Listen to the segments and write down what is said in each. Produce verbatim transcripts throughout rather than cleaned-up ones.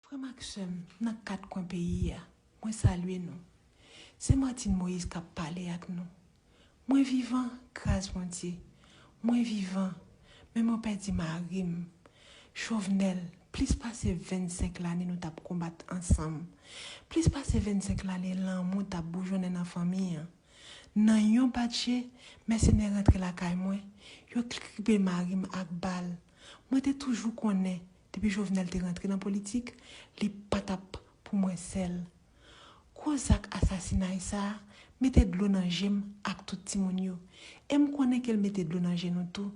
Frè m ak sè m nan kat kwen peyi a, mwen salye nou. Se Martine Moïse k ap pale ak nou. Mwen vivan, gras Bondye. Mwen vivan, men mwen pèdi mari m. Jovenel, plis pase vennsenk lane nou t ap konbat ansanm. Plis pase vennsenk lane lanmou t ap boujonnen nan fanmi an. Nan yon bat je, mèsenè rantre lakay mwen, yo kribe mari m ak bal. Mwen te toujou konnen, depi Jovenel te rantre nan politik, li pa t ap pou mwen sèl. Gwo zak asasinay sa a mete dlo nan je m ak tout timoun yo. E m konnen ke l mete dlo nan je nou tou.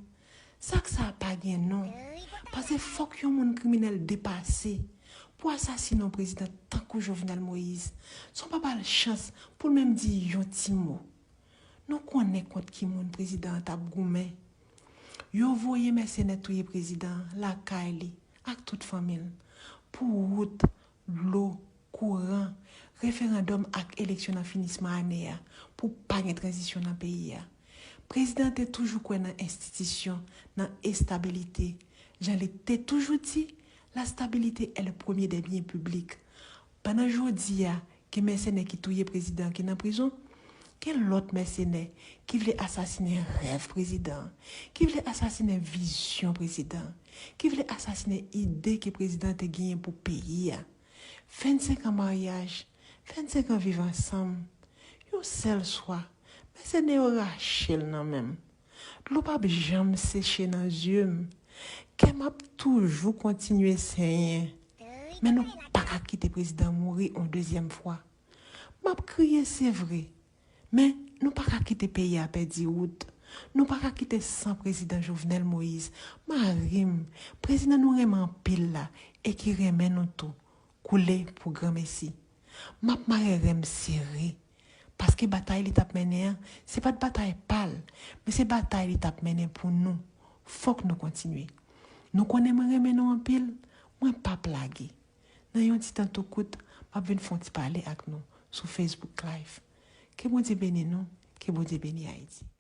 Zak sa a pa gen non. Paske fòk yon moun kriminèl depase pou asasine yon prezidan tankou Jovenel Moïse, san w pa ba l chans pou l menm di yon ti mo. Nou konnen kont ki moun prezidan an t ap goumen. Yo voye mèsenè touye prezidan an lakay li ak tout fanmi l pou wout, dlo, kouran, referandòm ak eleksyon nan finisman ane a pou pa gen tranzisyon nan peyi a. Prezidan an te toujou kwè nan enstitisyon, nan estabilite. Jan li te toujou di, la stabilité est le premier des biens publics. Pandan jodi a, gen mèsenè ki touye prezidan ki nan prizon, gen lòt mèsenè ki vle asasinen rèv prezidan, ki vle asasinen vizyon prezidan, ki vle asasinen ide ke prezidan te genyen pou peyi a. Vennsenk an maryaj, vennsenk an viv ansanm, yon sèl swa, mèsenè yo rache l nan men m. Dlo p ap janm seche nan zye m. Kè m ap toujou kontinye senyen. Men nou pa ka kite prezidan mouri yon dezyèm fwa. M ap kriye, se vre. Men nou pa ka kite peyi a pèdi wout. Nou pa ka kite san prezidan Jovenel Moïse, mari m, prezidan nou renmen anpil la e ki renmen nou tou, koule pou granmesi. M ap mare ren m sere. Paske batay li t ap mennen an, se pa t batay pa l, men se batay li t ap mennen pou nou. Fòk nou kontinye. Nou konnen mwen renmen nou anpil, mwen p ap lage. Nan yon ti tan tou kout, m ap vin fè yon ti pale ak nou sou Facebook Live. Ke Bondye beni nou, ke Bondye beni Ayiti.